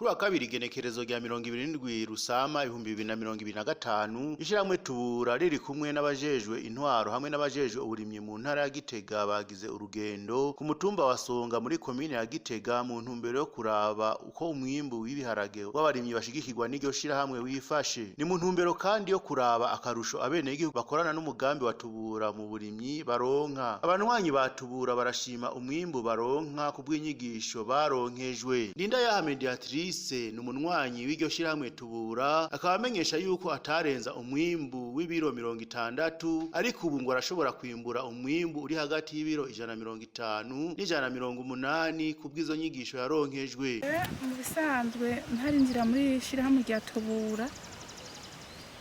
Kuri wa kabiri igenekerezo rya 27 Rusama 2025, ishyirahamwe Tubura riri kumwe n'abajejwe intwaro hamwe n'abajejwe uburimyi mu ntara ya Gitega bagize urugendo ku mutumba wa Songa muri komine ya Gitega mu ntumbero yo kuraba uko umwimbu w'ibiharage w'abarimyi bashigikirwa n'iryo shirahamwe wifashe. Ni mu ntumbero kandi yo kuraba akarusho abenegihugu bakorana n'umugambi wa Tubura mu burimyi baronka. Abanywanyi ba Tubura barashima umwimbu baronka ku bw'inyigisho baronkejwe. Ninda yaha Mediatrice ni umunywanyi w'iryo shirahamwe Tubura, akaba amenyesha yuko atarenza umwimbu w'ibiro 60, ariko ubu ngo arashobora kwimbura umwimbu uri hagati y'ibiro 150 n'180 ku bw'izo nyigisho yaronkejwe. Mu bisanzwe ntarinjira muri shirahamwe rya Tubura,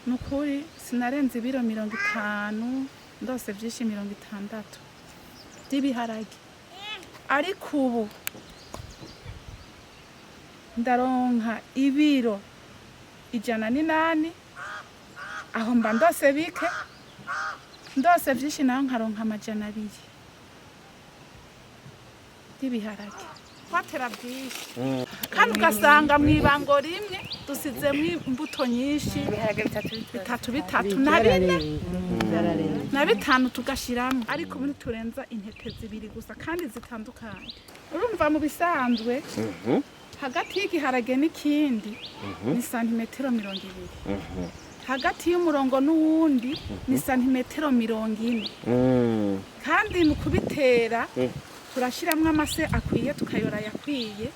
ni ukuri sinarenze ibiro 50, ndose vyinshi 60 vy'ibiharage, ariko ubu ndaronka ibiro 108, aho mba ndose bike, ndose vyinshi naho nkaronka 200 vy'ibiharage. Twatera byinshi kandi ugasanga mw'ibango rimwe dusizemwo imbuto nyinshi, bitatu bitatu na bine na bitanu tugashiramwo, ariko ubu ntiturenza intete zibiri gusa kandi zitandukanye. Urumva mu bisanzwe hagati y'igiharage n'ikindi ni santimetero 20, hagati y'umurongo n'uwundi ni santimetero 40, kandi mu kubitera turashiramwo amase akwiye, tukayora ayakwiye,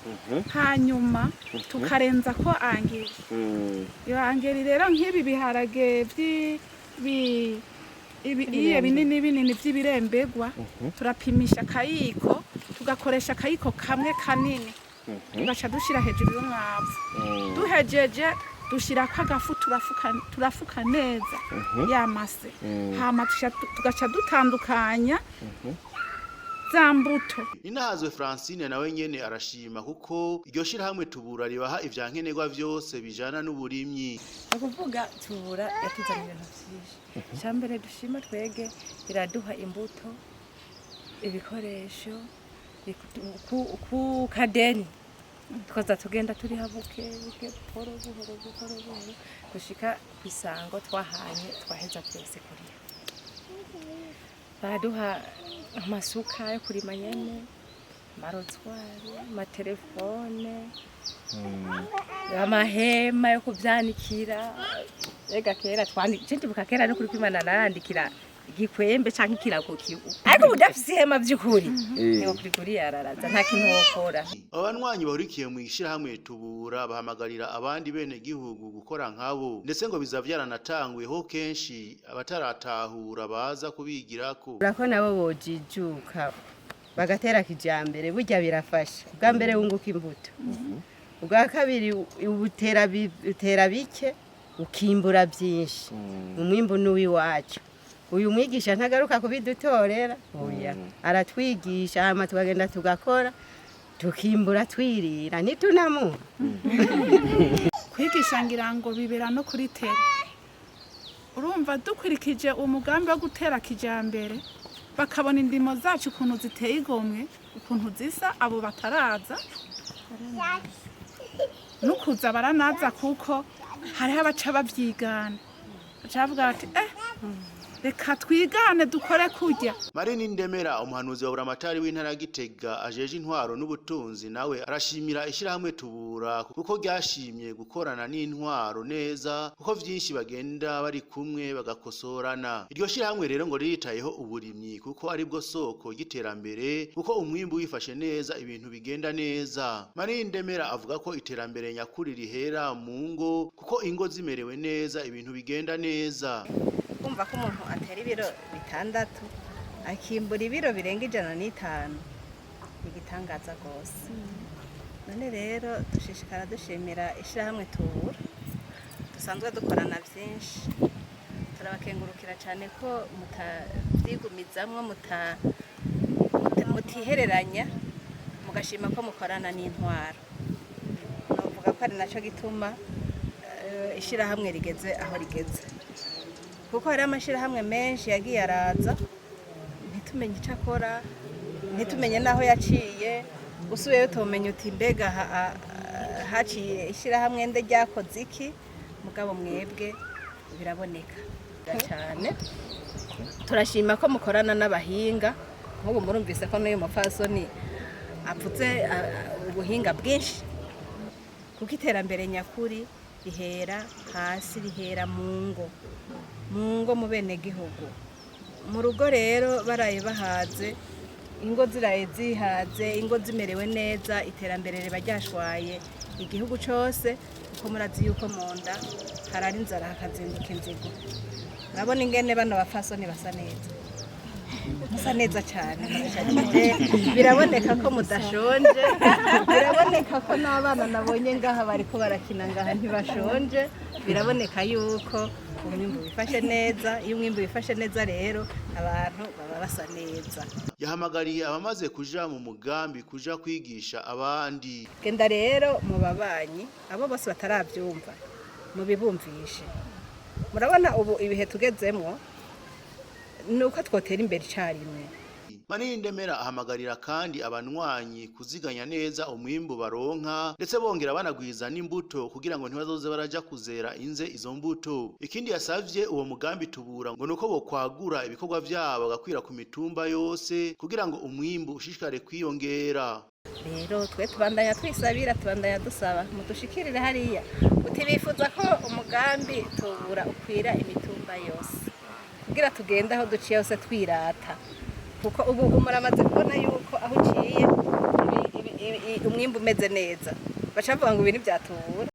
hanyuma tukarenza ko angeri. Iyo angeri rero, nk'ibi biharage iye binini binini vy'ibirembegwa, turapimisha akayiko, tugakoresha akayiko kamwe kanini, tugaca dushira hejuru y'umwavu. Duhejeje dushirako agafu, turafuka, turafuka neza ya mase, hama tugaca dutandukanya za mbuto. Inahazwe Francine nawe nyene arashima kuko iryo shirahamwe Tubura ribaha ivyankenerwa vyose bijana n'uburimyi. Ni ukuvuga Tubura yatuzaniye ibintu byinshi. Icya mbere dushima twege, iraduha imbuto, ibikoresho ku kadeni, tukaza tugenda turiha buke buke, buhoro buhoro buhoro buhoro, gushika ku isango twahanye twaheza byose kuriha. Baraduha amasuka yo kurima nyene, amarozwari, amatelefone, amahema yo kuvyanikira. Ega kera twandi ndibuka kera no kuri kwimana narandikira igikwembe canke ikirago kibu, ariko ubu udafise ihema vy'ukuri niwo kuri kuri yararaza, nta kintu wokora. Abo banywanyi bahurikiye mu ishirahamwe Tubura bahamagarira abandi bene gihugu gukora nkabo, ndetse ngo biza vyaranatanguyeho kenshi abataratahura baza kubigirako. Urako nabo bojijuka bagatera kijambere, burya birafasha. Ubwa mbere wunguka imbuto, ubwa kabiri utera bike ukimbura byinshi, umwimbu n'uwiwacu. Uyu mwigisha ntagaruka kubidutorera, oya, aratwigisha hama tukagenda tugakora, tukimbura, twirira, ntitunamuha. Kwigisha ngira ngo bibera no kuri terrain. Urumva dukurikije umugambi wo gutera kijambere, bakabona indimo zacu ukuntu ziteye igomwe, ukuntu zisa, abo bataraza nukuza baranaza, kuko hariho abaca bavyigana, baca bavuga bati: "Reka twigane dukore kurya." Marini Ndemera, umuhanuzi wa buramatari w'intara ya Gitega ajeje intwaro n'ubutunzi, nawe arashimira ishirahamwe Tubura kuko ryashimye gukorana n'intwaro neza, kuko vyinshi bagenda bari kumwe bagakosorana. Iryo shirahamwe rero ngo riritayeho uburimyi kuko aribwo soko ry'iterambere, kuko umwimbu wifashe neza ibintu bigenda neza. Marini Ndemera avuga ko iterambere nyakuri rihera mu ngo, kuko ingo zimerewe neza ibintu bigenda neza. Kumva ko umuntu atera ibiro 6 akimbura ibiro birenga 105 ni igitangaza rwose. None rero dushishikara dushimira ishyirahamwe Tubura dusanzwe dukorana byinshi. Turabakengurukira cyane ko mutabyigumizamwo, mutihereranya, mugashima ko mukorana n'intwaro. Novuga ko ari nacyo gituma ishyirahamwe rigeze aho rigeze, kuko hari amashyirahamwe menshi yagiye araza ntitumenye icyo akora, ntitumenye n'aho yaciye. Usubiyeyo utomenya uti: "Mbega Haciye ishyirahamwe nde ryakoze iki? Mugabo mwebwe biraboneka cyane. Turashima ko mukorana n'abahinga. Nk'ubu murumvise ko n'uyu mupfasoni apfutse ubuhinga bwinshi, kuko iterambere nyakuri rihera hasi, rihera mu ngo, mu ngo, mu benegihugu, mu rugo. Rero baraye bahaze, ingo ziraye zihaze, ingo zimerewe neza, iterambere riba ryashwaye igihugu cyose, kuko murazi yuko mu nda harara inzara hakazinduka inzigo. Urabona ingene bano bapfasoni basa neza, musa neza cyane, murashajije, biraboneka ko mudashonje, biraboneka ko n'abana nabonye ngaha bariko barakina ngaha ntibashonje, biraboneka yuko umwimbu wifashe neza. Iyo umwimbu wifashe neza rero, abantu baba basa neza. Yahamagariye abamaze kuja mu mugambi kuja kwigisha abandi. Genda rero mu babanyi, abo bose batarabyumva mubibumvishe. Murabona ubu ibihe tugezemwo ni uko twotera imbere icyarimwe. Manirindemera ahamagarira kandi abanywanyi kuziganya neza umwimbu baronka, ndetse bongera banagwiza n'imbuto kugira ngo ntibazoze baraja kuzera inze izo mbuto. Ikindi yasavye uwo mugambi Tubura ngo nuko bokwagura ibikorwa vyabo bagakwira ku mitumba yose kugira ngo umwimbu ushishikare kwiyongera. Rero twe tubandanya twisabira, tubandanya dusaba mudushikirire hariya uti bifuza ko umugambi Tubura ukwira imitumba yose, kugira tugende aho duciye hose twirata, kuko ubu muramaze kubona yuko aho uciye umwimbu umeze neza, baca bavuga ngo ibi ntibyatubura.